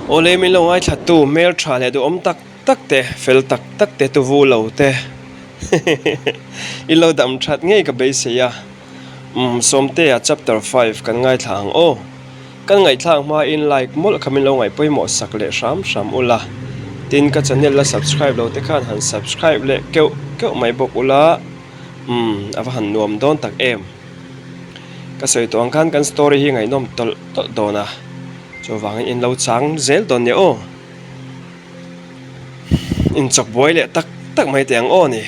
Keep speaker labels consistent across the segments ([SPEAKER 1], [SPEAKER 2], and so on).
[SPEAKER 1] Awle min lo ngaithlattu hmeltha leh duhawm tak tak te, fel tak tak te, tuvu lo te i lo dam that ngei ka beisei a. Umm Sawmtea chapter five kan ngaithla ang aw. Kan ngaihthlak hmain like mawlh kha min lo ngaih pawimawh sak leh hram hram ula. Tin ka channel la subscribe lo te khan han subscribe leh keuh keuh mai bawk ula. Umm a va han nuam dawn tak em. Ka sawi tawh ang khan kan story hi ngaihnawm tawlh tawlh dawn a, chuvangin in lo chang zel dawn nia aw. Inchawk buai leh tak tak mai teh ang aw ni.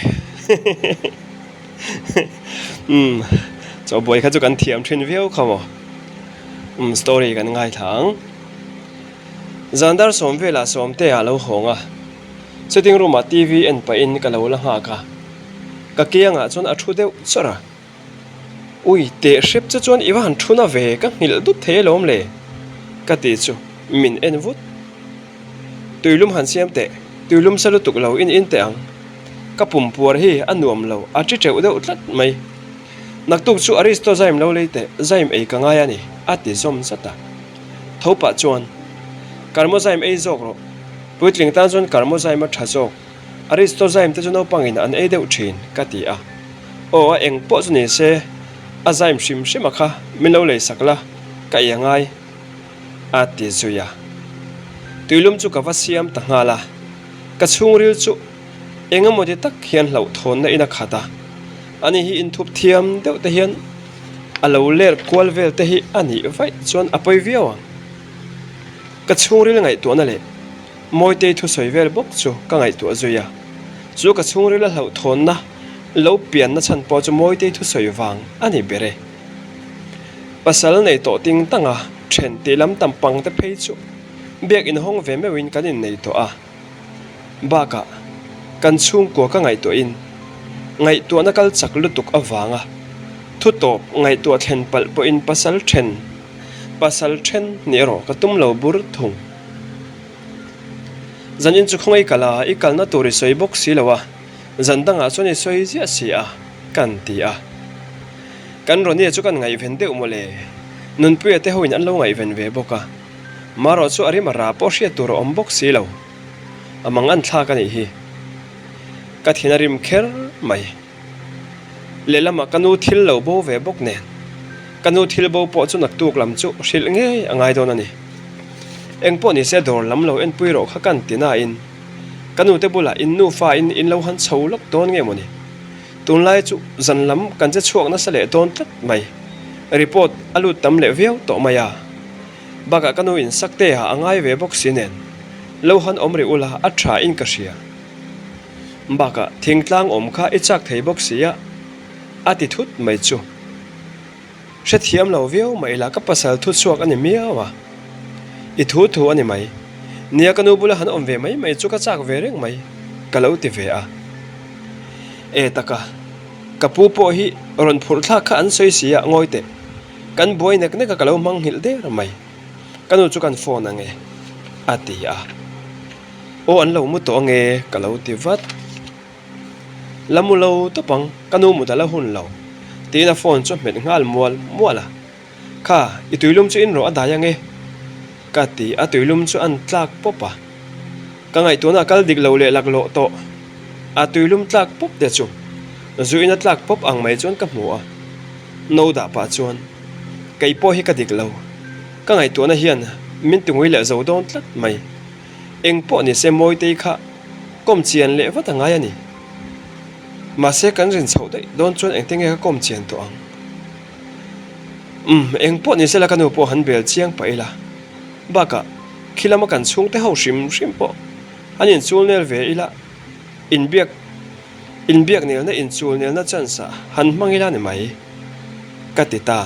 [SPEAKER 1] Umm chawk buai kha chu kan thiam thin viau kha maw. Umm story kan ngaithla ang. Zandar sawm velah sawmte ah lo hawng a. Sitting room ah TV en pahin ka lo la nghak a, ka kiangah chuan a thu deuh chawrh a. Ui, teh hrep che chuan i va han thu na ve, ka nghilh dup thei alawm le, ka ti chu min en vut. Tuilum han siam teh, tuilum sa lutuk lo in in teh ang. Ka pum puar hi a nuam lo, a ṭi ṭeuh deuh tlat mai. Naktuk chu Aristo zaim lo lei teh, zaim ei ka ngai a ni, a ti zawm zat a. Tho pah chuan, Karmozaim ei zawk rawh. Puitling tan chuan Karmozaim a tha zawk. Aristozaim te chu naupangin an ei deuh thin, ka ti a. Aw, a eng pawh chu ni se, a zaim hrim hrim a kha, min lo lei sak la, ka ei a ngai, a ti zui a. Tuilum chu ka va siam ta nghal a, ka chhungril chu eng emaw ti tak hian hlauhthawnna in a khat a, ani hi inthup thiam deuh te hian a lo ler kual vel te hi a nih vaih chuan a pawi viau ang. Ka chhungril ngaihtuahna leh Mawitei thusawi vel bawk chu ka ngaihtuah zui a, chu ka chhungril a hlauhthawnna lo pianna chhan pawh chu Mawitei thusawi vang a ni ber e. Pasal nei tawh ting tang a, then tih lam tam pang te phei chu biak inhawng ve meuhin kan innei tawh a. Bakah, kan chhungkua ka ngaihtuahin ngaihtuahna kal chak lutuk avanga thu tawp ngaihtuah thlen palh pawhin pasal then pasal then nih erawh ka tum lo bur thung. Zanin chu khawngaih kal a, i kalna tur i sawi bawk si lo a, zan dangah chuan i sawi ziah si a, kan ti a. Kan Ronnie chu kan ngaihven deuh mawle, Nunpuia te hoin an lo ngaihven ve bawk a. Marawh chu a rim a ra pawh hriat tur a awm bawk si lo. A mang an thlak a nih hi. Ka thin a rim kher mai. Lehlamah ka nu thil lo bo ve bawk nen. Ka nu thil bo pawh chu naktuk lam chu hrilh ngei a ngai dawn a ni. Eng pawh nise dawr lam lo enpui rawh kha kan ti nain ka nu te bulah in nufa in in lo han chho lawk dawn nge mawni. Tunlai chu zan lam kan che chhuak nasa leh dawn tlat mai. Report a lut tam leh viau tawh mai a. Bakah ka nu in sakte ah a ngai ve bawk si nen lo han awm rih ula a tha in ka hria. Bakah thingtlang awm kha i chak thei bawk si a, a ti thut mai chu. Hrethiam lo viau mah ila ka pasal thu chhuak a ni miau a. I thu thu a ni mai. Nia ka nu bula han awm ve mai mai chu ka chak ve reng mai ka lo ti ve a. E taka, ka pu pawh hi rawn phurh thlak kha an sawi si a ngawi teh. Kan buai nek nek a ka lo hmang nghilh der mai. Ka nu chu kan phone ange a ti a. Aw an lo mu tawh ange ka lo ti vat. La mu lo tawp ang, ka nu mut a la hun lo tiin a phone chu a hmet nghal mual mual a. Kha, i tuilum chu in rawh a dai ange ka ti a tuilum chu an tlak pawp a. Ka ngaihtuahna a kal dik lo leh laklawh tawh. A tuilum tlak pawp te chu zuin a tlak pawp ang mai chuan ka hmu a. No dah pah chuan kei pawh hi ka dik lo. Ka ngaihtuahna hian min ti ngui leh zo dawn tlat mai. Eng pawh ni se Mawitei kha kawm chian leh vat a ngai a ni. Mahse kan rin chhoh daih dawn chuan engte nge ka kawm chian tawh ang. Umm eng pawh ni sela ka nu pawh han bel chiang pah ila. Bakah khi lama kan chhungte ho hrim hrim pawh an inchul nel ve ila inbiak inbiak nelna inchul nelna chance ah han hmang ila ni mai ka ti ta.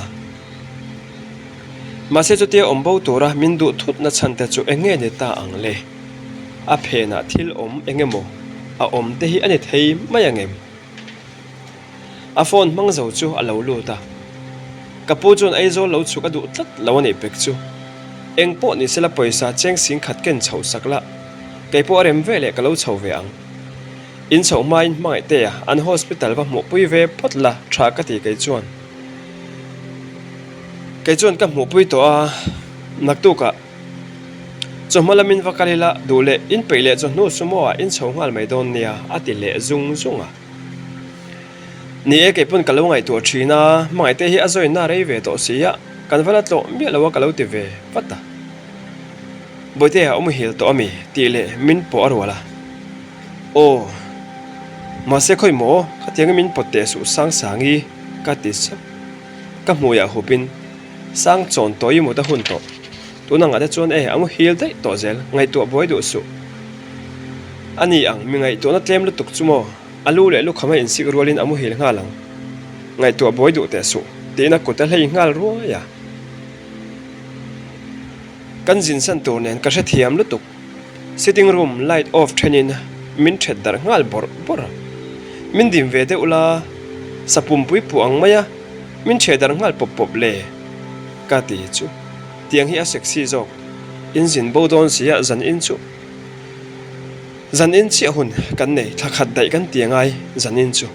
[SPEAKER 1] Mahse chutia awm bo tura min duh thutna chhan te chu eng nge ni ta ang le? A phenah thil awm eng emaw a awm te hi a ni thei mai ang em? A phone hmang zo chu a lo lut a. Ka pu chuan Aizawl lo chhuk a duh tlat lo a nih pek chu. Eng pawh ni sela pawisa cheng sing khat ken chhoh sak la, kei pawh a rem ve leh ka lo chho ve ang. In chhoh hmain hmangaih te a an hospital va hmuhpui ve phawt la tha ka ti kei chuan. Kei chuan ka hmuhpui tawh a, naktukah. Chawhma lamin va kal ila duh leh in peih leh chawhnu sumo ah in chho nghal mai dawn nia a ti leh zung zung a. Ni e keipawn ka lo ngaihtuah thin a, hmangaihte hi a zawinna rei ve tawh si a, kan va la tlawh miah lo a ka lo ti ve vat a. Bawihte a awmhil tawh a mi tih leh min pawh a rual a. Aw, mahse khawi maw khatiangin min pawt teh suh Sangsangi ka ti sap. Ka hmuiah hupin Sang chawn tawh i mut a hun tawh. Tun angah te chuan e a muhil daih tawh zel, ngaihtuah buai duh suh. A ni ang, mi ngaihtuahna tlem lutuk chu maw? A lu leh lukham a insik rualin a muhil nghal ang. Ngaihtuah buai duh teh suh, tiin a kut a hlei nghal ruai a. Kan zinsan tur nen ka hrethiam lutuk. Sitting room light off thenin min thet darh nghal bawrh bawrh a. Min dim ve deuh la, sa pumpui puh ang mai a, min chhe darh nghal pawp pawp le ka ti chu. Tiang hi a sexy zawk. In zin bo dawn si a zan in chu. Zan in chiah hun kan nei thla khat daih kan ti angai zan in chu.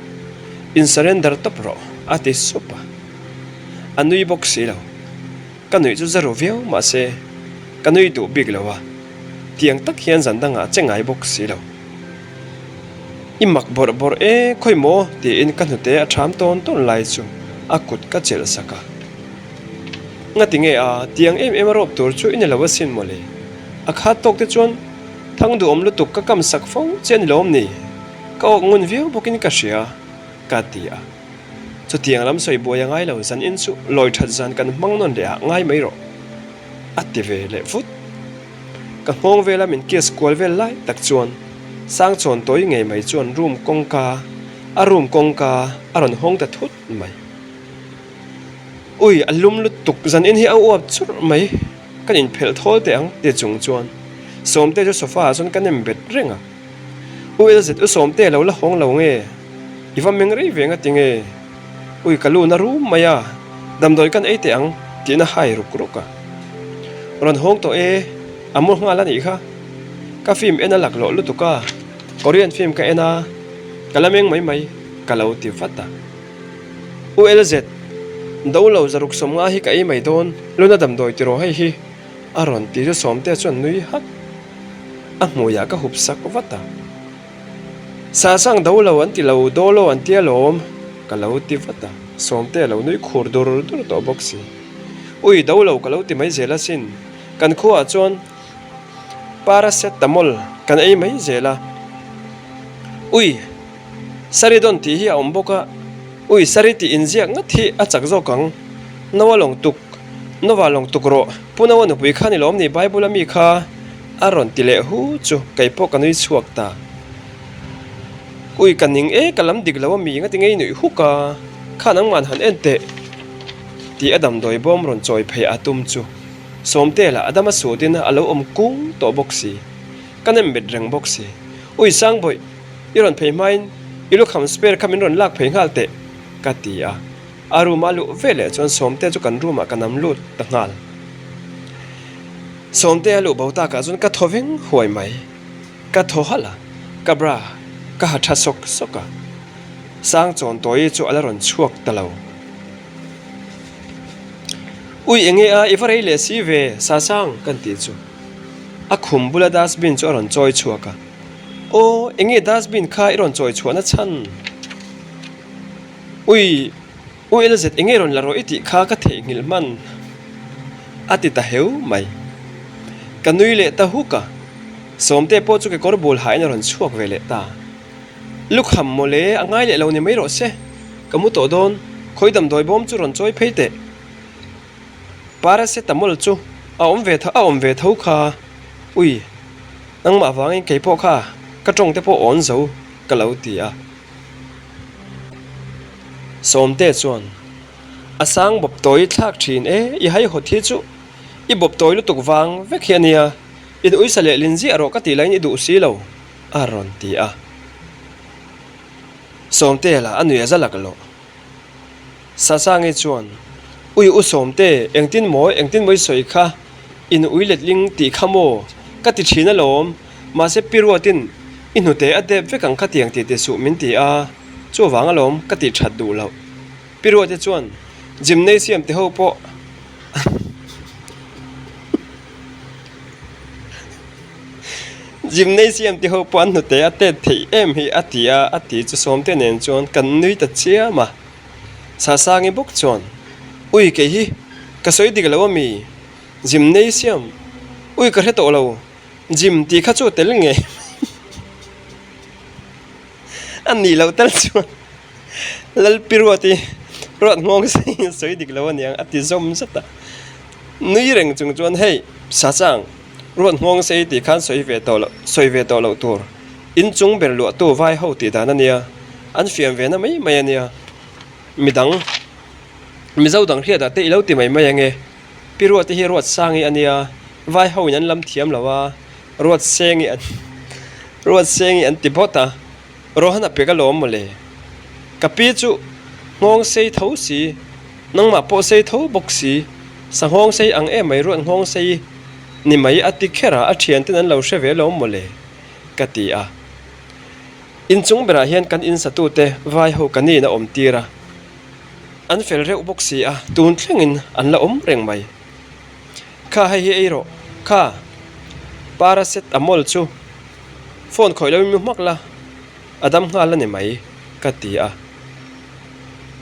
[SPEAKER 1] In surrender tawp rawh a ti sup a. A nui bawk si lo. Ka nuih chu za ru viau mahse ka nui duh bik lo a, tiang tak hian zan dangah che ngai bawk si lo. I mak bawrh bawrh e khawi maw tiin ka hnute a ṭham tawn tawn lai chu a kut ka chelh sak a. Ngati nge a, tiang em em a rawp tur chu i ni lo asin mawle. A khat tawk te chuan thang duhawm lutuk ka kam sak fo che a ni lawm ni? Ka awk ngun viau bawkin ka hria ka ti a. Chutiang lam sawi buai a ngai lo, zan in chu lawi that zan kan hmang nawn leh ah ngai mai rawh, a ti ve leh vut. Ka nghawng vela min kiss kual vel lai tak chuan Sangchawn tawi ngei mai chuan room kawngka a room kawngka a rawn hawng ta thut mai. Ui, a lum lutuk, zan in hi a uap churh mai, kan inphelh thawl teh ang ti chung chuan Sawmte chu sofa ah chuan ka nem bet reng a. U Elzet u Sawmte lo la hawng lo nge? I va meng rei ve nga ti nge? Ui ka lu na rum mai a, damdawi kan ei teh ang tiin a hai ruk ruk a. Rawn hawng tawh e, a mu nghal a nih kha. Ka film en a laklawh lutuk a, Korean film ka en a, ka la meng mai mai ka lo ti vat a. U Elzet, do lo zaruk sawmnga hi ka ei mai dawn, luna damdawi tiraw hei hi a rawn ti chu Sawmte chuan nui hak. A hmuiah ka hup sak vat a. Sasang do lo an ti lo, do lo an ti alawm, ka lo ti vat a. Sawmte a lo nui khur dur dur tawh bawk si. Ui, do lo ka lo ti mai zel asin. Kan khuaah chuan paracetamol kan ei mai zel a. Ui, Saridon tih hi a awm bawk a. Ui, Sari tih inziak ngat hi a chak zawk ang. Noa lawng tuk. Nova lawng tuk rawh, Pu Noa nupui kha ni lawm ni Bible a mi kha a rawn ti leh hu chu kei pawh ka nui chhuak ta. Ui ka ning e ka lam dik lo a mi ngati ngei nuih huk a, kha nangman han en teh tih a damdawi bawm rawn chawi phei a tum chu Sawmte lah a dam a sut in a lo awm kung tawh bawk si, ka nem bet reng bawk si. Ui Sangbawih, i rawn phei hmain i lukham spare kha min rawn lak phei nghal teh ka ti a. A room a luh veleh chuan Sawmte chu kan room ah ka nam lut ta nghal. Sawmte a luh bo takah chuan ka thaw veng huai mai. Ka thaw halh a, ka bra ka ha tha sawk sawk a. Sangchawn tawi chu a la rawn chhuak ta lo. Ui enge a, i va rei leh si ve, Sasang kan tih chu. A khum bula dustbin chu a rawn chawi chhuak a. Aw, enge dustbin kha i rawn chawi chhuahna chhan? Ui, U Elzet enge rawn la rawh i tih kha ka theihnghilh hman a ti ta heu mai. Ka nui leh ta huk a, Sawmte pawh chu kekawr bul hain a rawn chhuak ve leh ta. Lukham mawle a ngai leh lo ni mai rawh se, ka mu tawh dawn, khawi damdawi bawm chu rawn chawi phei teh. Paracetamol chu a awm ve a awm ve tho kha, ui, nangmah vangin kei pawh kha ka tawng te pawh awn zo ka lo ti a. Sawmte chuan, A sang bawp tawi thlak thin e, i haihawt hi chu i bawp tawi lutuk vang vek hi a nia, in uisa leh lin ziah rawh ka tih laiin i duh si lo, a rawn ti a. Sawmte lah a nuih a za lak loh. Sasangi chuan, Ui u Sawmte, engtin maw, engtin maw i sawi kha, in ui letling tih kha maw? Ka ti thin alawm, mahse Pi Ruatin i hnute a dep vek ang khatiang tih ti suh min ti a, chuvang alawm ka tih that duh loh. Pi Ruate chuan, Gymnasium te ho pawh. Gymnasium ti ho pawh an hnute a tet theih em hi a ti a, a ti chu Sawmte nen chuan kan nui ta chiam a. Sasangi bawk chuan, Ui kei hi ka sawi dik lo ami? Gymnasium? Ui ka hre tawh lo, gym tih kha chu tel ngei a nih loh tal chuan Lalpi Ruati ruat nghawng sawiin sawi dik lo aniang a ti zawm zat a. Nui reng chung chuan hei Sachang ruat nghawng sei tih khan sawi ve tawh loh sawi ve tawh loh tur inchung ber luahtu vai ho tih dan ania an fiam ve na mai mai ania midang Mizo dang hriatah te i lo ti mai mai ange Pi Ruati hi ruat sangi ania vai ho in an lam thiam lo a ruat sengi an ruat sengi an ti bawt a. Rohan a pek alawm mawle. Ka pi chu nghawng sei tho si, nangmah pawh sei tho bawk si, sa nghawng sei ang em mai ruat nghawng sei ni mai a ti kher a, a thianten an lo hre ve alawm mawle ka ti a. Inchung berah hian kan insatute vai ho ka niin a awm tir a, an fel reuh bawk si a, tun thlengin an la awm reng mai. Kha hei hi ei rawh, kha paracetamol chu. Phone khawih loin mu hmak la, a dam nghal a ni mai, ka ti a.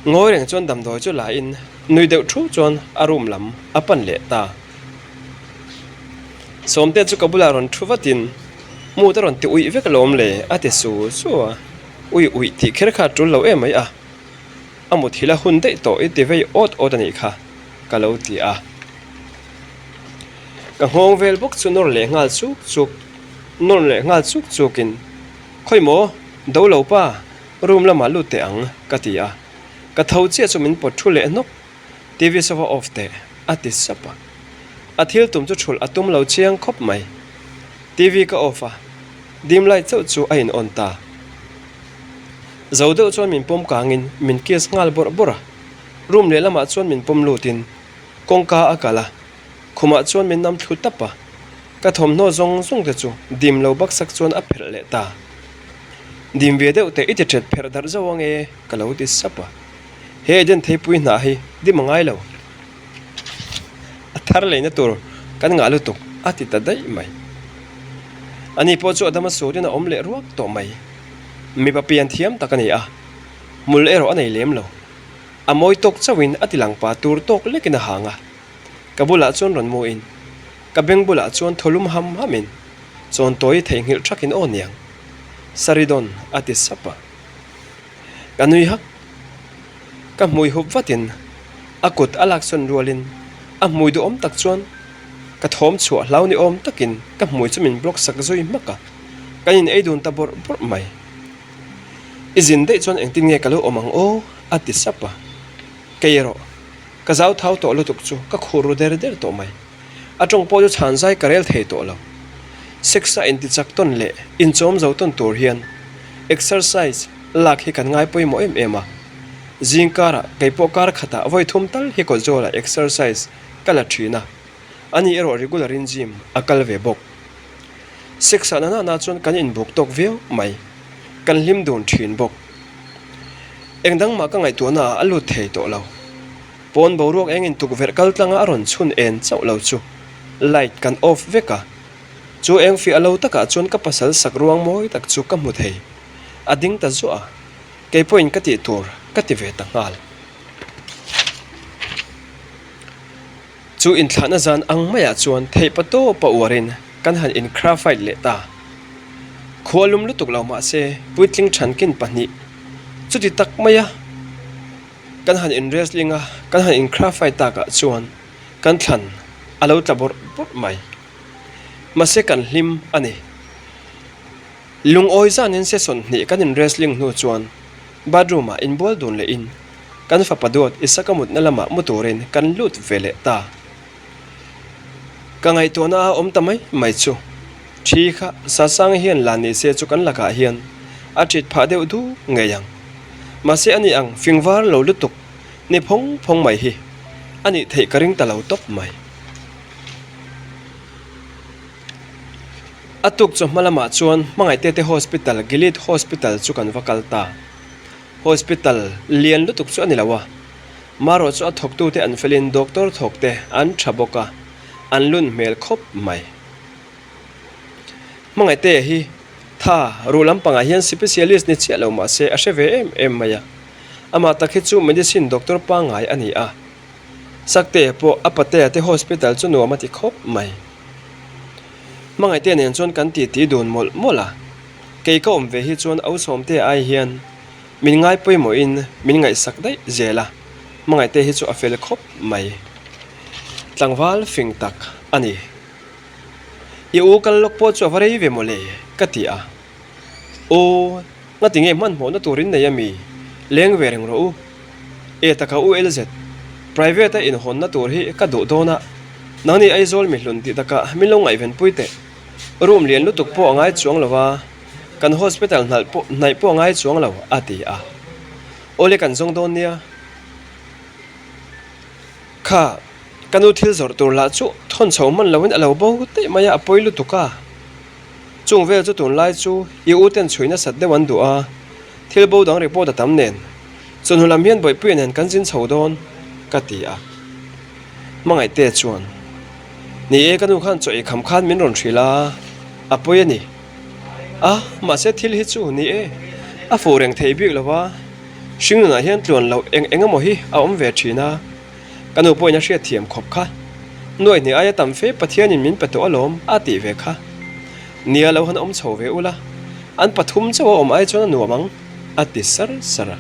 [SPEAKER 1] Ngawi reng chuan damdawi chu la in nui deuh thu chuan a room lam a pan leh ta. Sawmte chu ka bulah rawn thu vatin mood a rawn ti uih vek alawm le a ti su su a, ui uih tih kher kha a tul lo em mai a, a muthilh a hun daih tawh i ti vei awt awt a nih kha ka lo ti a. Ka nghawng vel bawk chu nawr leh nghal chuk chuk nawr leh nghal chuk chukin Khawi maw do lo pa room lamah lut teh ang ka ti a, ka tho chiah chu min pawt thu leh hnawk TV sofa off teh a ti sap a, a thil tum chu thulh a tum lo chiang khawp mai. TV ka off a, dim light chauh chu a in on ta. Zo deuh chuan min pawm kangin min kiss nghal bawrh bawrh a, room lehlamah chuan min pawm lutin Kawngka a kal a, khumah chuan min nam thlu tap a, ka thawmhnaw zawng zawng te chu dim lo baksak chuan a pherh leh ta. Dim ve deuh teh i ti ṭhet pherh darh zauh ange ka lo ti sap a, he Eden theipui hnah hi dim a ngai lo. A thar leina tur kan ngah lutuk a ti ta daih mai. Ani pawh chu a dama surin a awm leh ruak tawh mai. Mipa pian thiam tak a ni a, hmul erawh a nei lem lo. A mawi tawk chauhin a ti lang pa tur tawk lekin a hang a, ka bulah chuan rawn muin ka beng bulah chuan thaw lum ham hamin chawn tawi theihnghilh thakin aw niang Saridon a ti sap a. Ka nui hak. Ka hmui hup vatin a kut a laksawn rualin a hmui duhawm tak chuan ka thawm chhuah hlau ni awm takin ka hmui chu min block sak zui hmak a, kan in ei dun ta bawrh bawrh mai. I zin daih chuan engtin nge ka lo awm ang aw? a ti sap a. Kei erawh, ka zau thau tawh lutuk chu ka khur ru der der tawh mai. A tawng pawh chu chhan zai ka rel thei tawh lo. Sex a intichak tawn leh inchawm zo tawn tur hian exercise lak hi kan ngai pawimawh em em a. Zing karah kei pawh kar khatah vawi thum tal hi kawt zawlah exercise ka la thin a, ani erawh regular in gym a kal ve bawk. Sex ah na na na chuan kan inbuk tawk viau mai. Kan hlim dun thin bawk. Eng dang mah ka ngaihtuahna ah a lut thei tawh lo. Pawn boruak engin tukverh kal tlanga a rawn chhun en chauh lo chu light kan off vek a. Chu eng fiah lo takah chuan ka pasal sak ruang mawi tak chu ka hmu thei. A ding ta zuah a, kei pawhin ka tih tur ka ti ve ta nghal. Chu inthlahna zan ang maiah chuan theihpa tawpa uarin kan han inkhrafight leh ta. Khua lum lutuk lo mahse puitling thankin pahnih chuti tak maia kan han in-wrestling a, kan han inkhrafight takah chuan kan thlan a lo tla bawrh bawrh mai. Mahse kan hlim a ni. Lungawi zanin session hnih kan in-wrestling hnu chuan bathroom ah inbual dun lehin kan fapa duat Isaka mutna lamah mu turin kan lut ve leh ta. Ka ngaihtuahna a awm ta mai mai chu thi kha Sasanga hian la ni se chu kan lakah hian a ṭit phah deuh duk ngei ang. Mahse ani ang fing var lo lutuk ni phawng phawng mai hi a nih theih ka ring ta lo tawp mai. A tuk chawhma lamah chuan Hmangaih-tete Hospital, Gilead Hospital chu kan va kal ta. Hospital lian lutuk chu a ni lo a, marawh chu a thawktute an felin doctor thawkte an tha bawk a, an lun hmel khawp mai. Hmangaihtea hi tha ruh lampangah hian sipesialist ni chiah lo mah se a hre ve em em mai a. Amah tak hi chu medicine doctor pangngai a ni a. Saktea pawh a patea te hospital chu nuam a ti khawp mai. Hmangaihtea nen chuan kan titi dun mawlh mawlh a. Kei ka awm ve hi chuan au Sawmtea ai hian min ngai pawimawhin min ngaihsak daih zel a, Hmangaihtea hi chu a fel khawp mai. Tlangval fing tak a ni. I u kal lawk pawh chu a va rei ve mawle ka ti a. Aw, ngati nge hmanhmawhna tur in nei a mi? Leng ve reng rawh u. E taka u LZ, private a inhawnna tur hi ka duh dawn a, nangni Aizawl mi hlun tih takah min lo ngaihven pui teh. Room lian lutuk pawh a ngai chuang lo a, kan hospital hnalh pawh hnaih pawh a ngai chuang lo a ti a. Awle kan zawng dawn nia. Kha, ka nu thil zawrh tur lah chu thawn chho hman loin a lo bo daih mai a, a pawi lutuk a. Chung vel chu tunlai chu i u ten chhui nasat deuh an duh a, thil bo dang report a tam nen. Chawhnu lam hian Bawihpuia nen kan zin chho dawn, ka ti a. Hmangaihte chuan, Ni e, ka nu khan chaw ei kham khan min rawn hrilh a, a pawi a ni. A, mahse thil hi chu ni e, a fuh reng thei bik lo va, hringnunah hian tluan loh eng eng emaw hi a awm ve thin a. Ka nu pawhin a hriat thiam khawp kha. Nuaihni aia tam fe Pathianin min pe tawh alawm a tih ve kha. Nia lo han awm chho ve ula, an pathum chauh a awm ai chuan a nuam ang a ti sar sar a.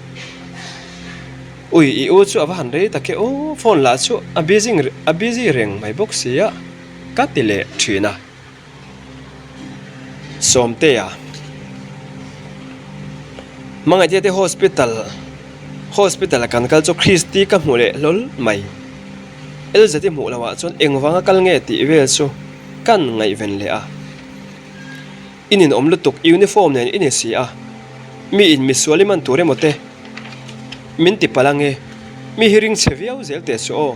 [SPEAKER 1] Ui, i u chu a va han rei tak e aw, phone lah chu a busy a busy reng mai bawk si a, ka ti leh thin a. Sawmtea Hmangaihte te hospital hospital a kan kal chu Christy ka hmu leh hlawl mai. Elzeti hmuh loh ah chuan engvanga kal nge tih vel chu kan ngaihven leh a. I ninawm lutuk uniform nen i ni si a, mi in misual i man tur emaw te min ti palh ange, mi hi ring chhe viau zel teh suh aw.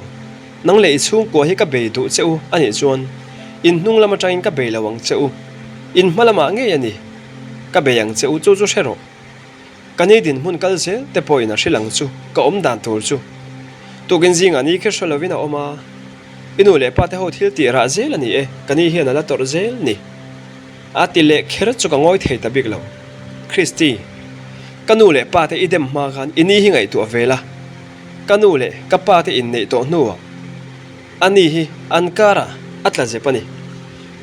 [SPEAKER 1] Nang leh i chhungkua hi ka bei duh che u a nih chuan in hnung lam atangin ka bei lo ang che u. In hma lamah ngei a ni. Ka bei ang che u chu chu hre rawh. Ka ni dinhmun kal zel te pawhin a hrilh ang chu ka awm dan tur chu. Tukin zingah ni kher hre lovin a awm a. I nu leh pa te ho thil tih rah zel a ni e, ka ni hian a la tawrh zel ni. A ti leh kher chu ka ngawi thei ta bik lo. Christy, ka nu leh pa te i dem hma khan i ni hi ngaihtuah ve la. Ka nu leh ka pa te inneih tawh hnuah ani hi an karah a tla zep a ni.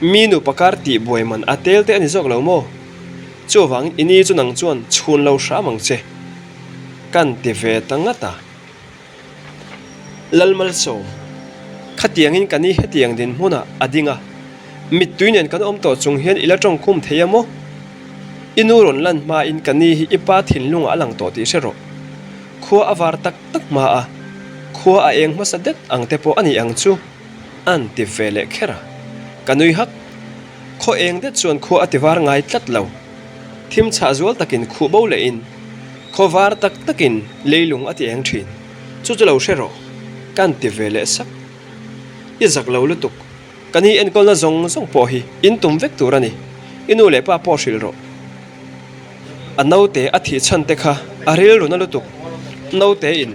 [SPEAKER 1] Mi nupa kar tih buai man a tel te a ni zawk lo maw? Chuvangin i ni chu nang chuan chhun lo hram ang che. Kan ti ve ta ngat a. Lalmalsawm, Khatiangin ka ni hetiang dinhmunah a ding a, mittui nen kan awm tawh chung hian i la tawngkhum thei a maw? I nu rawn lan hmain ka ni hi i pa thinlungah a lang tawh tih hre rawh. Khua a var tak tak hma a, khua a eng hmasa det ang te pawh a ni ang chu, an ti ve leh kher a. Ka nui hak. Khaw eng det chuan khua a ti var ngai tlat lo. Thim chhah zual takin khuh bo lehin, khaw var tak takin leilung a ti eng thin. Chu chu lo hre rawh, kan ti ve leh sak. I zak lo lutuk. Kan hi enkawlna zawng zawng pawh hi in tum vek tur a ni. I nu leh pa pawh hrilh rawh. A naute a thih chhan te kha a rilru na lutuk, naute in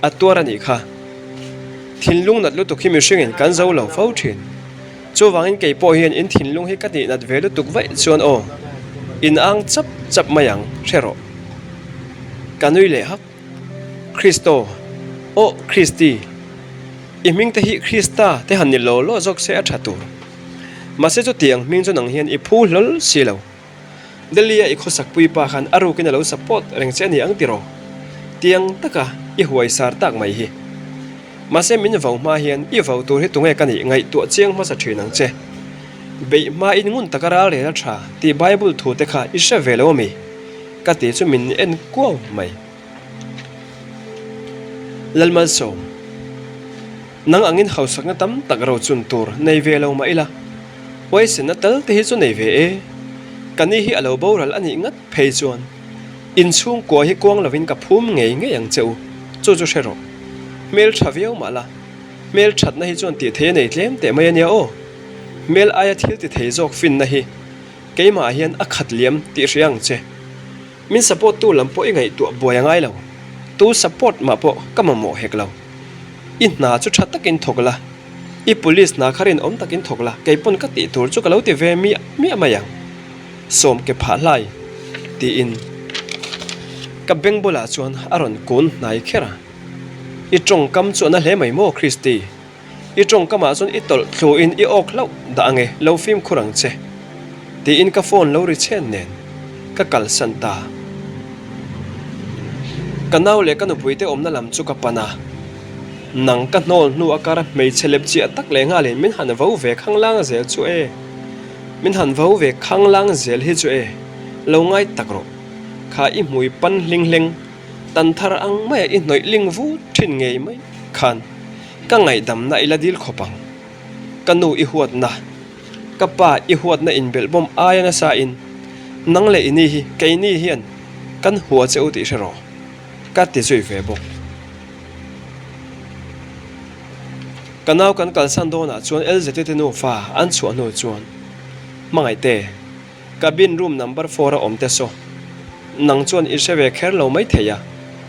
[SPEAKER 1] a tuar a nih kha. Thinlung nat lutuk hi mihringin kan zo lo fo thin. Chuvangin kei pawh hian in thinlung hi ka tih nat ve lutuk vaih chuan aw, in ang chap chap mai ang, hre rawh. Ka nui leh hak. Kristo, Aw Kristi, i hming te hi Krista te han ni law law zawk se a tha tur. Mahse chutiang hming chu nang hian i phu hlawl si lo. Delhi-a i khawsakpui pa khan a rukin a lo support reng che a ni ang tiraw? Tiang taka i huai sar tak mai hi. Mahse min vau hma hian i vau tur hi tunge ka nih ngaihtuah chiang hmasa thin ang che. Beih hmain ngun taka ral rel a tha tih Bible thu te kha i hre ve lo ami? Ka ti chu min en kuau mai. Lalmalsawm, nang angin hausakna tam tak rochun tur nei ve lo mah ila, Huaisenna tal te hi chu nei ve e. Ka ni hi a lo boral a nih ngat phei chuan inchhungkua hi kuang lovin ka phum ngei ngei ang che u, chu chu hre rawh. Hmel tha viau mah la, hmel thatna hi chuan tih thei a nei tlem teh mai a nia aw. Hmel aia thil ti thei zawk finna hi keimah hian a khat liam tih hria ang che. Min support tu lam pawh i ngaihtuah buai a ngai lo, tu support mah pawh ka mamawh hek lo. I hna chu tha takin thawk la. I police hna kha rinawm takin thawk la, kei pawn ka tih tur chu ka lo ti ve miah miah mai ang. Sawm ke phah hlai, tiin ka beng bulah chuan a rawn kun hnai kher a. I tawngkam chu a na hle mai maw Christy? I tawngkamah chuan i tawlh thluin i awk hlauh dah ange, lo fimkhur ang che, tiin ka phone lo ri chhen nen ka kalsan ta. Ka nau leh ka nupuite awmna lam chu ka pan a, nang ka hnawl hnu a kara hmeichhe lep chiah tak leh nghalin min han vo ve khanglang zel chu e, min han vo ve khanglang zel hi chu e, lo ngai tak rawh, kha i hmui pan hling hleng, tan thar ang maia i hnawih ling vut thin ngei mai khan ka ngaihdamna i la dil khawp ang. Ka nu i huatna, ka pa i huatna inbelhbawm aia nasa in nang leh i ni hi keini hian kan hua che u tih hre rawh, ka ti zui ve bawk. Ka nau kan kalsan dawnah chuan LZT te nufa an chhuah hnu chuan hmangaihte, Cabin room number four a awm te saw. Nang chuan i hre ve kher lo mai thei a.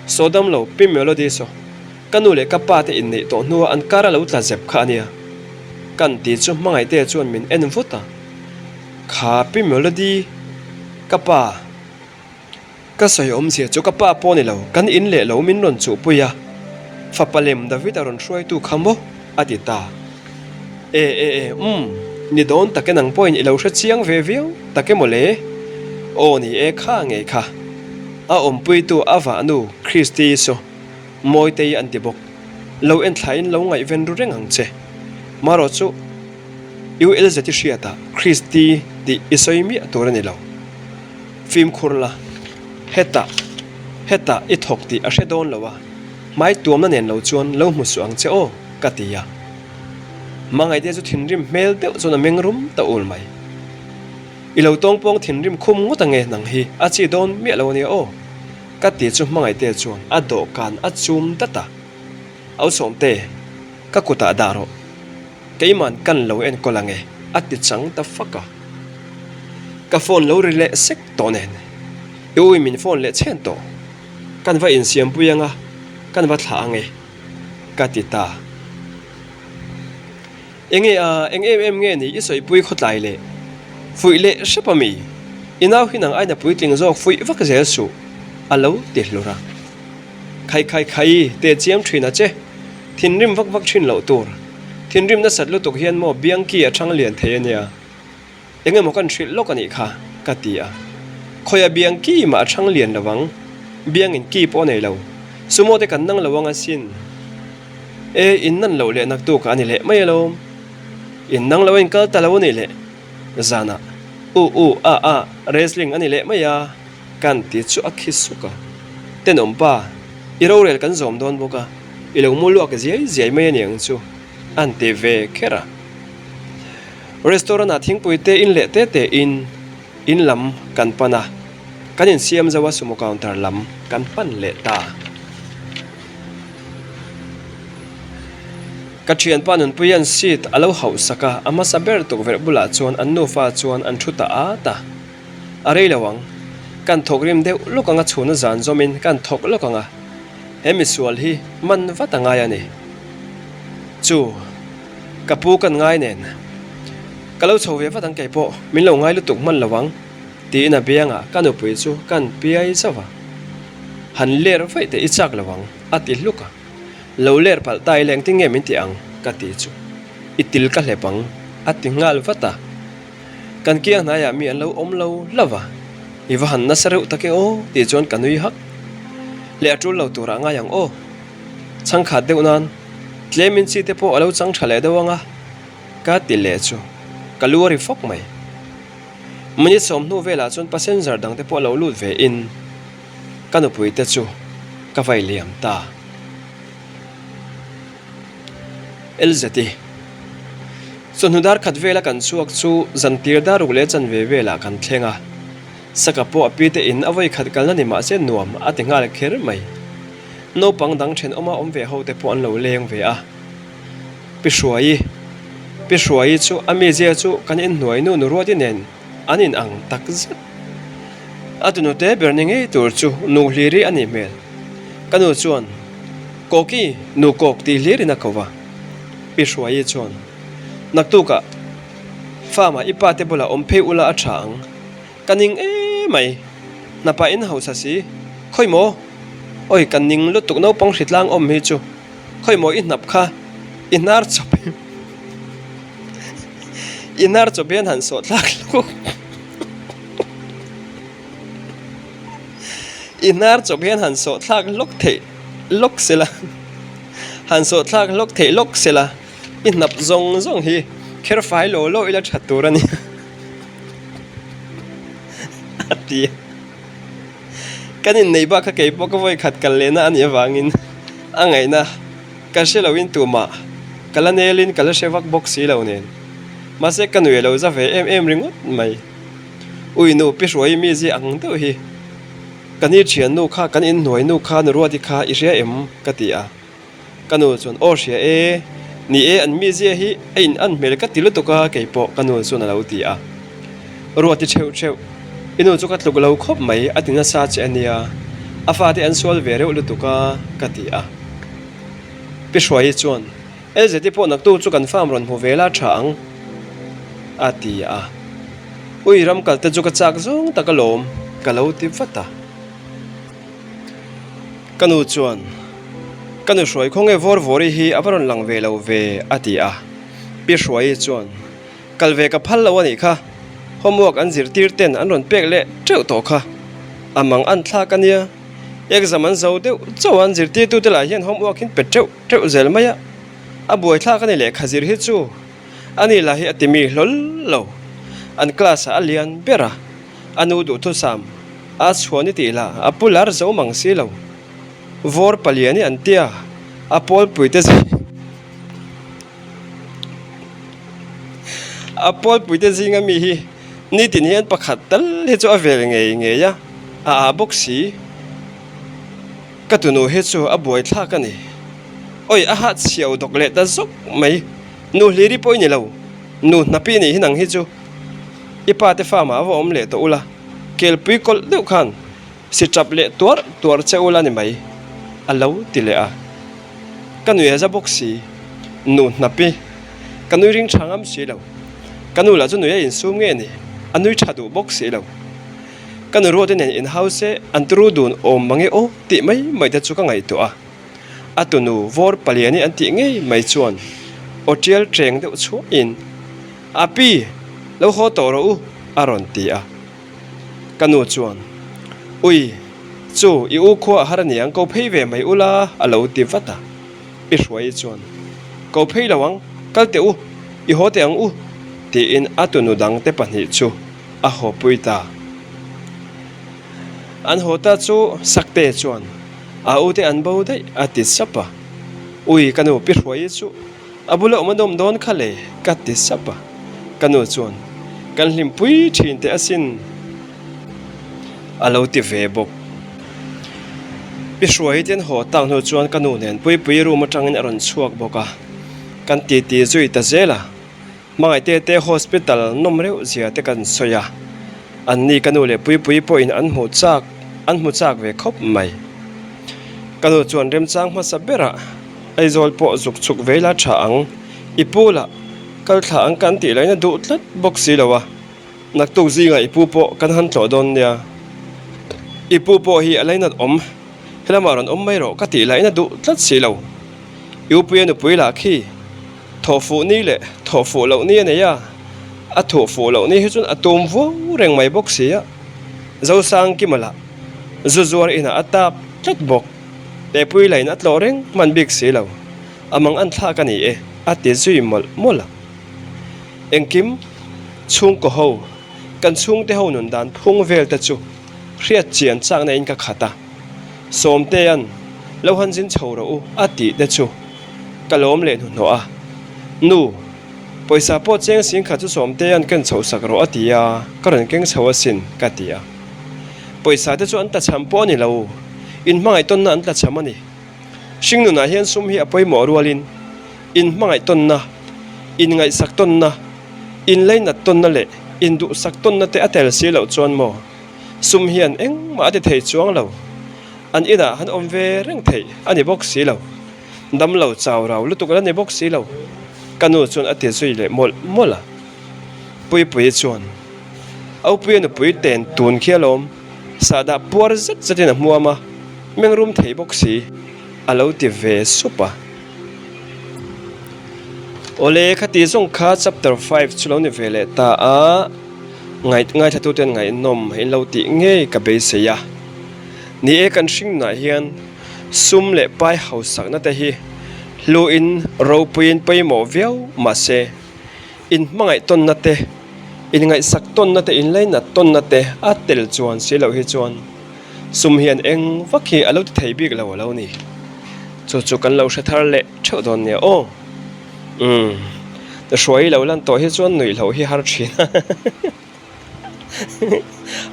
[SPEAKER 1] Saw dam lo, Pi Melody saw. Ka nu leh ka pa te inneih tawh hnua an kar a lo tla zep kha a nia. Kan ti chu hmangaihte chuan min en vut a. Kha Pi Melody, ka pa. Ka sawi awmzia chu ka pa pawh ni lo, kan in leh lo min rawn chuhpui a, fapa lem David a rawn hruaitu kha maw? a ti ta. E e e, umm, ni dawn tak e nang pawhin i lo hre chiang ve viau tak e mawle? Aw ni e kha ngei kha. A awmpuitu a vahnu Christy saw Mawitei an ti bawk. Lo en thlain lo ngaihven ru reng ang che. Marawh chu ULZ i hriatah Christy tih i sawi miah tur a ni lo. Fimkhur la, hetah, hetah i thawk tih a hre dawn lo a, hmai tuamna nen lo chuan lo hmu suh ang che aw, ka ti a. Hmangaihte chu thinrim hmel deuh chuan a meng rum ta ul mai. I lo tawngpawng thinrim khum ngawt ange nang hi a chi dawn miah lo ania aw, ka ti chu Hmangaihte chuan a dawhkan a chum dat a. Au Sawmte, ka kutah dah rawh. Keiman kan lo enkawl ange a ti chang ta fak a. Ka phone lo ri leh sek tawh nen i ui min phone leh chhen tawh. Kan va insiampui anga kan va thlah ange ka ti ta. Enge a eng em em nge ni i sawipui khawtlai leh fuih leh hrep a mi? I nau hi nang aina puitling zawk fuih vak zel suh a lo ti hlur a. Khai khai khai teh chiam thin a che. Thinrim vak vak thin loh tur. Thinrim nasat lutuk hian maw Biangki a chang lian thei a nia. Eng emaw kan hrilh lawk a nih kha, ka ti a. Khawia Biangki mah a chang lian lo ang. Biangin ki pawh a nei lo. Sumo te kan nang lo ang asin. E, in nan loh leh naktuk a ni leh mai alawm. In nang lo a in kal ta lo a nih leh. Zanah, U u a a, wrestling a ni leh mai a. Kan ti chu a khi suk a. Tenawm pa, i rorel kan zawm dawn bawk a, i lo mu luak ziai ziai mai a niang chu, an ti ve kher a. Restaurant ah thingpui te in leh te te in, in lam kan pan a, kan insiam zo a sumo counter lam kan pan leh ta. Ka thianpa Nunpuia'n seat a lo hauh sak a, a hmasa ber tukverh bulah chuan an nufa chuan an thu ta at a. A rei lo ang. Kan thawk rim deuh lawk anga chhuna zan zawmin kan thawk lawk anga he misual hi man vat a ngai a ni. Chu, ka pu kan ngai nen. Ka lo chho ve vat ang kei pawh min lo ngai lutuk hman lo ang tiin a biangah ka nupui chu kan piai zauh a. Han ler vaih teh i chak lo ang a ti hluk a. Lo ler palh ta ila engtin nge min ti ang ka ti chu i til ka hlep ang a ti nghal vat a. Kan kiang hnaiah mi an lo awm lo lo va, i va han nasa reuh tak e aw tih chuan ka nui hak. Leh a tul lo turah ngai ang aw. Chhangkhat deuh nan tlemin chi te pawh a lo chang tha leh deuh ang a, ka ti leh chu ka lu a ri fawk mai. Minute sawmhnu velah chuan passenger dang te pawh a lo lut ve in ka nupui te chu ka vai liam ta. Elzeti. Chawhnu dar khat vela kan chhuak chu zantir dar ruk leh chanve velah kan thleng a. Saka pawh a pite in a vawi khat kalna ni mahse nuam a ti nghal kher mai. Naupang dang thenawma awm ve ho te pawh an lo leng ve a. Pi Hruaii Pi Hruaii chu a mizia chu kan inhnuai nu nu Ruati nen an in ang tak zet. A tunute ber ni ngei tur chu nu hliri a nih hmel. Ka nu chuan Kawki nu kawk tih hlirin a ko va. Pi Hruaii chuan, Naktukah farm-ah i pate bulah awm phei ula a tha ang. Ka ning emai, hnapah in hausa si, khawi maw? Awi ka ning lutuk naupang hritlang awm hi chu, khawi maw i hnap kha i hnar chawp hi i hnar chawp hian han sawh thlak hlawk i hnar chawp hian han sawh thlak hlawk theih lawk sela han sawh thlak hlawk theih lawk sela i hnap zawng zawng hi kher fai law law ila that tur a ni. A ti a. Kan inneih bak kha kei pawh ka vawi khat kal lehna a nih avangin a ngaihna ka hre loin tumah ka la nelin ka la hre vak bawk si lo nen. Mahse ka nui a lo za ve em em ringawt mai. Ui nu pi hruai mi zia ang deuh hi ka ni thiannu kha kan inhnuai nu kha nu Ruati kha i hria em? ka ti a. Ka nu chuan, Aw hria e, ni e, an mizia hi a in an hmel ka ti lutuk a, kei pawh ka nu chuan a lo ti a. Ruati theuh theuh, I nu chu ka tluk lo khawp mai, a ti nasa che a nia, a fate an sual ve reuh lutuk a, ka ti a. Pi Hruaii chuan, Elzeti pawh naktu chu kan farm rawn hmu ve la tha ang, a ti a. Ui ram kal te chu ka chak zawng tak alawm, ka lo ti vat a. Ka nu chuan, Ka nu hruai khaw nge vawr vawri hi a va rawn lang ve lo ve, a ti a. Pi Hruaii chuan, Kal ve ka phal lo a nih kha, homework an zirtir ten an rawn pek leh teuh tawh kha. A mang an thlak a nia, exam an zo deuh chauh a an zirtirtute lah hian homework in pe teuh teuh zel mai a, a buaithlak a ni lehkha zir hi chu. A ni lah hi a ti mi hlawl lo, an class ah a lian ber a. A nu duhthusam a chhuan i tih lah a pu lar zo mang si lo. Vawr palian i an tia a pawlpuite zing a pawlpuite zinga mi hi nitin hian pakhat tal hi chu a vel ngei ngei a, a ah bawk si. Ka tunu hi chu a buaithlak a ni. Awi a hahchhiau dawk leh ta zawk mai. Nu hliri pawh i ni lo. Nu hnapi nih hi nang hi chu. I pa te farm ah a va awm leh tawh ula, kelpui kawlh deuh khan si tap leh tuar tuar che ula ni mai, a lo ti leh a. Ka nui a za bawk si, nu hnapi, ka nui ring tha ngam si lo. Ka nu lah chu nui a insum nge ni, a nui tha duh bawk si lo. Ka nu ruate nen inhau se an turu dun awm mange aw tih mai mai te chu ka ngaihtuah a. A tunu vawr paliani an tih ngei mai chuan aw tial ṭeng deuh chhuahin, A pi, lo haw tawh rawh u, a rawn ti a. Ka nu chuan, Ui, chu i u khua a har aniang, ko phei ve mai ula, a lo ti vat a. Pi Hruaii chuan, Ko phei lo ang, kal teh u, i haw teh ang u, tiin a tunu dangte pahnih chu a hawpui ta. An haw ta chu Sakte chuan, A ute an bo daih, a ti sap a. Ui, ka nu Pi Hruaii chu a bula awm a nawm dawn kha le, ka ti sap a. Ka nu chuan, Kan hlimpui thin teh asin, a lo ti ve bawk. Pi Hruaii te an haw tak hnu chuan ka nu nen Puipuii room atangin a rawn chhuak bawk a, kan titi zui ta zel a. Hmangaihte te hospital nawm reuh zia te kan sawi a, an ni ka nu leh Puipui pawhin an hmuh chak an hmu chak ve khawp mai. Ka nu chuan remchang hmasa berah Aizawl pawh zuk chhuk vei la tha ang, i pu lah kal thla ang kan tih laina duh tlat bawk si lo a, naktuk zingah i pu pawh kan han tlawh dawn nia. I pu pawh hi a lainat awm, helamah rawn awm mai rawh ka tih laina duh tlat si lo. I upuia nupui lah khi. Thawh fuh ni leh thawh fuh loh ni a nei a, a thuh fuh loh ni hi chuan a tum vuau reng mai bawk si a. Zosangkima lah zu zuar inah a tap tlat bawk. Pepui lain a tlawh reng hman bik si lo, a mang an thlak a ni e, a ti zui mawlh mawlh a. Engkim, chhungkaw ho, kan chhungte ho nun dan phung vel te chu hriat chian chakna in ka khat a. Sawmtea'n lo han zin chho rawh u a tih te chu. Ka lawm leh hnuhnawh a, Nu, pawisa pawh cheng sing khat chu Sawmtea'n ken chhoh sak rawh a ti a, ka rawn keng chho asin, ka ti a. Pawisa te chu an tlachham pawh a ni lo, inhmangaihtawnna an tlachham a ni. Hringnunah hian sum hi a pawimawh rualin inhmangaihtawnna, inngaihsak tawnna, inleinat tawnna leh induhsak tawnna te a tel si loh chuan maw, sum hian engmah a ti thei chuang lo. An inah han awm ve reng theih a ni bawk si lo. Damlo chau rau lutuk la ni bawk si lo. Ka nu chuan a ti zui leh mawlh mawlh a. Puipuii chuan. Aupuia nupui ten tun khi alawm, sahdah puar zet zetin a hmuam a, mengrum thei bawk si, a lo ti ve sup a. Awle, khati zawng kha chapter five chu lo ni ve leh ta a, ngaih ngaithlatuten ngaihnawm in lo tih ngei ka beisei a. Ni e, kan hringnah hian sum leh pai hausakna te hi hluin ropuiin pawimawh viau mahse, inhmangaih tawnna te, inngaihsak tawnna te, inlainat tawnna te a tel chuan si loh hi chuan sum hian eng vak hi a lo ti thei bik lo a lo ni. Chu chu kan lo hre thar leh theuh dawn nia aw. Umm, hruai lo lan tawh hi chuan nuih loh hi har thin a.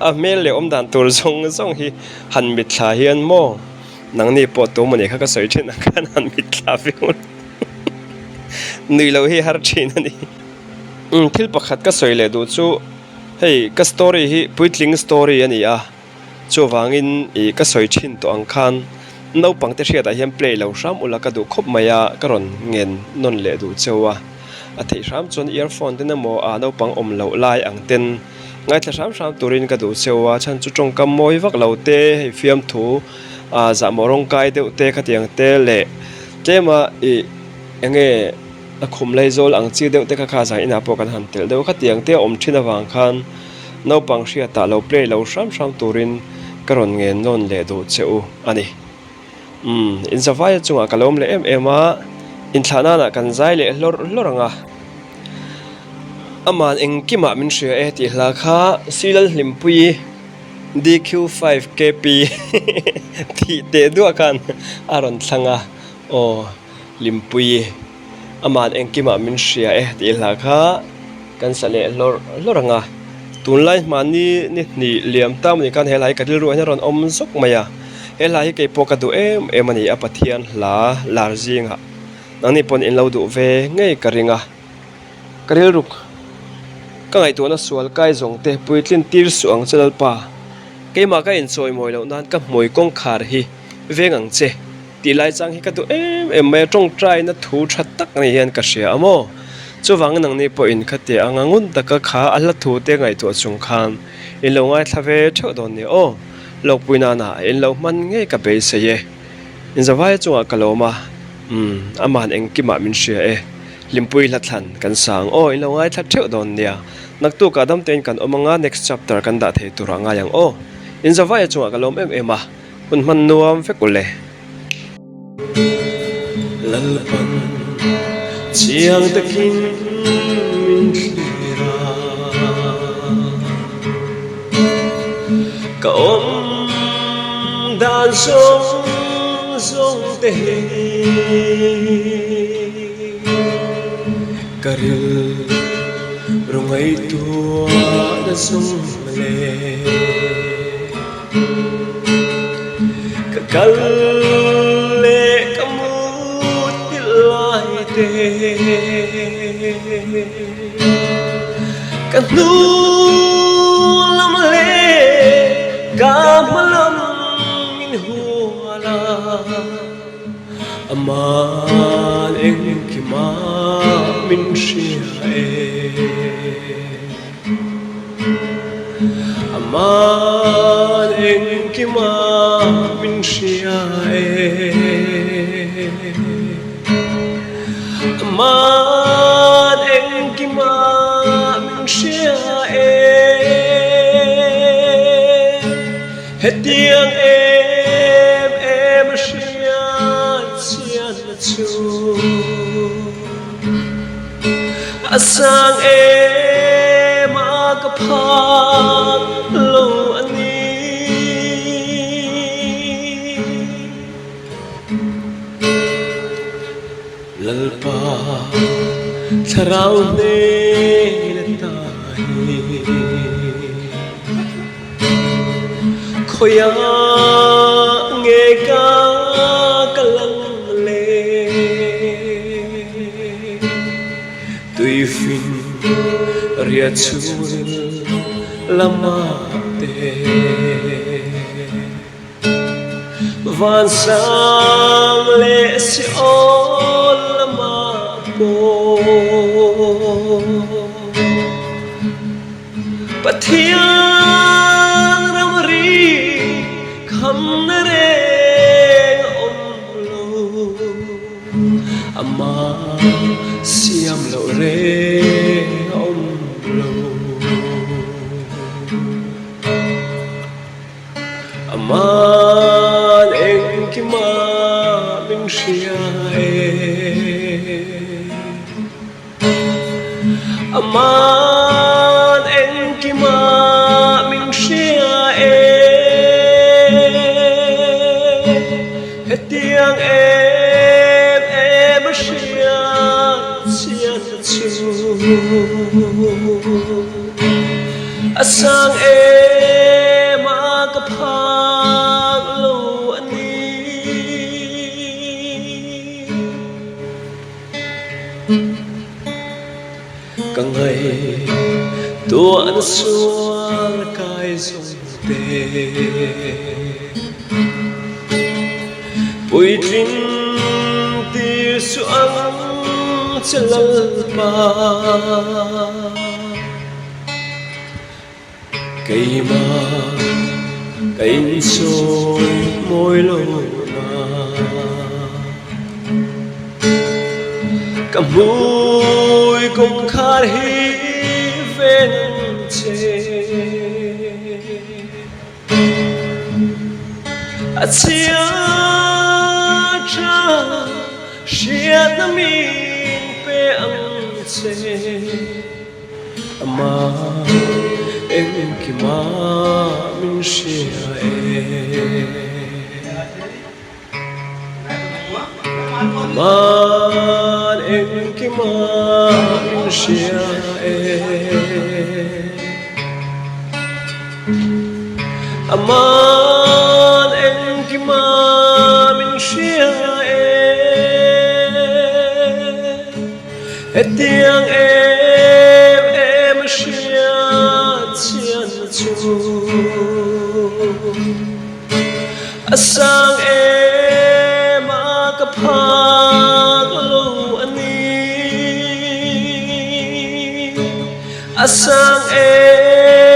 [SPEAKER 1] A hmel leh awm dan tur zawng zawng hi han mitthla hian maw nangni pawh tu mawni kha ka sawi thin ang khan han mitthla viau nuih loh hi har thin a ni. Umm thil pakhat ka sawi leh duh chu hei ka story hi puitling story a ni a. Chuvangin ih ka sawi thin tawh ang khan naupang te hriatah hian play lo hram ula ka duh khawp mai a, ka rawn ngen nawn leh duh cheu a. A theih hram chuan earphone ten emaw ah naupang awm loh lai ang ten ngaithla hram hram turin ka duh cheu a, chhan chu tawngkam mawi vak lo te, hei fiamthu ah zahmawh rawngkai deuh te khatiang te leh tlema ih enge a khum laizawl ang chi deuh te kha kha zan inah pawh kan han telh deuh khatiang te a awm thin avang khan Naupang hriatah lo play lo hram hram turin ka rawn ngen nawn leh duh che u a ni. Umm, inzavaia chungah ka lo awm leh em em a, inthlah nanah kan zai leh hlawrh hlawrh ang a. Aman engkimah min hria e tih hla kha Silal Hlimpuii DQ5KP tih teh duah khan a rawn thlang a, aw Hlimpuii. Aman engkimah min hria e tih hla kha kan sa leh hlawrh hlawrh ang a, tunlai hmani ni hnih liam ta maw ni khan he hla hi ka rilru ah hian a rawn awm zawk mai a, he hla hi keipawh ka duh em em a ni a Pathian hla lar zingah nangni pawn in lo duh ve ngei ka ring a, ka rilruk ka ngaihtuahna sual kai zawng te puitlin tir suh ang che Lalpa, keimah ka inchawimawi loh nan ka hmui kawngkhar hi veng ang che. Tih lai chang hi ka duh em em mai a, tawngtaina thu tha tak ni hian ka hria a maw? Chuvangin nangni pawhin khatia anga ngun taka kha a hla thu te ngaihtuah chung khan in lo ngaithla ve theuh dawn nia aw. Lawkpui nana in lo hman ngei ka beisei e. Inzavaia chungah ka lawm a, umm amahan engkimah min hria e. Hlimpui hlathlan kan sang aw in lo ngaithla theuh dawn nia. Naktukah damtein kan awm anga next chapter kan dah thei turah ngai ang aw. Inzavaia chungah ka lawm em em a. Hun hman nuam vek ule. Lalpan chiang takin min thlir a, ka awm dan zawng zawng te hi ka rilru ngaihtuahna zawng le. Ka kal leh ka mut tilh lai te Ka hnung lam leh ka hma lam min hual a Aman engkima min hria e. Aman engkima min hria e Aman engkima min hria e Hetiang em em a hriat chianna chu. A sang em a ka phak lo a ni. Lalpa thlarau hnen ata hi. Khawiah nge ka kal ang le? Tuifin riah chhungril lamah te Vansang leh Seol lamah pawh. Pathian ramri khamna reng a awm lo. Amah siam loh reng a awm lo. Aman engkima min hria e. Aman engkima min hria e. Hetiang em em a hriat chian chu. A sang em a ka phak lo a ni. Ka ngaihtuahna sual kai zawng te. Puitling tir suh ang che Lalpa. Keimah ka insawi mawi lo na. Ka hmui kawngkhar hi ven ang che. A chhia tha hriatna min pe ang che. Amah engkima min hria e. Amah engkima min hria e. Aman engkima min hria e. Hetiang em em a hriat chian chu. A sang em a ka phak lo a ni. A sang em.